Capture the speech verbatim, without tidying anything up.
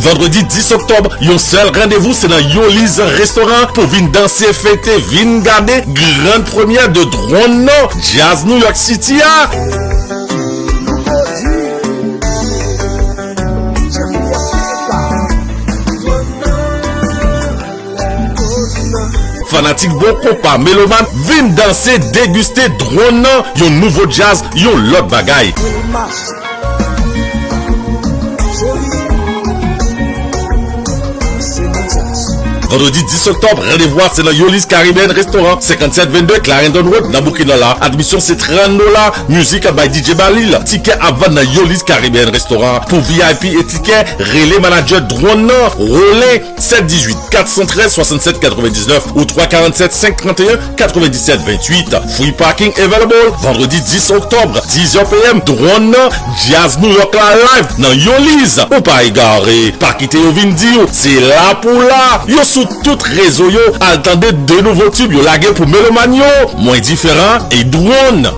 Vandredi dis oktòb, yon sèl randevou, se nan Yoliz Restoran pou vin danse, fete, vin gade grann premyè de Drone nan djaz New York City a. Fanatik bon konpa, melomàn, vin danse, degiste Drone nan, yon nouvo djaz, yon lòt bagay. Vandredi dis oktòb, randevou a se nan Yoliz Caribbean Restaurant, senkannsèt vennde Clarendon Road, nan Boukenò la. Admisyon se trant dola. Mizik ap bay D J Balil. Tikè ap vann nan Yoliz Caribbean Restaurant. Pou V I P e tikè, rele manadjè Drone nan, Rolen, sèt dizuit, kat san trèz, swasannsèt katrevendiznèf ou twa karannsèt, senk tranteyen, katrevendiset venntuit. Free parking available. Vandredi dis oktòb, diz è P M, Drone nan, djaz New York la live nan Yoliz. Ou pa egare. Pa kite yo vin di w se la pou la. Yo sou tout rezo yo. Al tande de nouvo tube yo lage pou melomàn yo. Mwen diferan e Drone.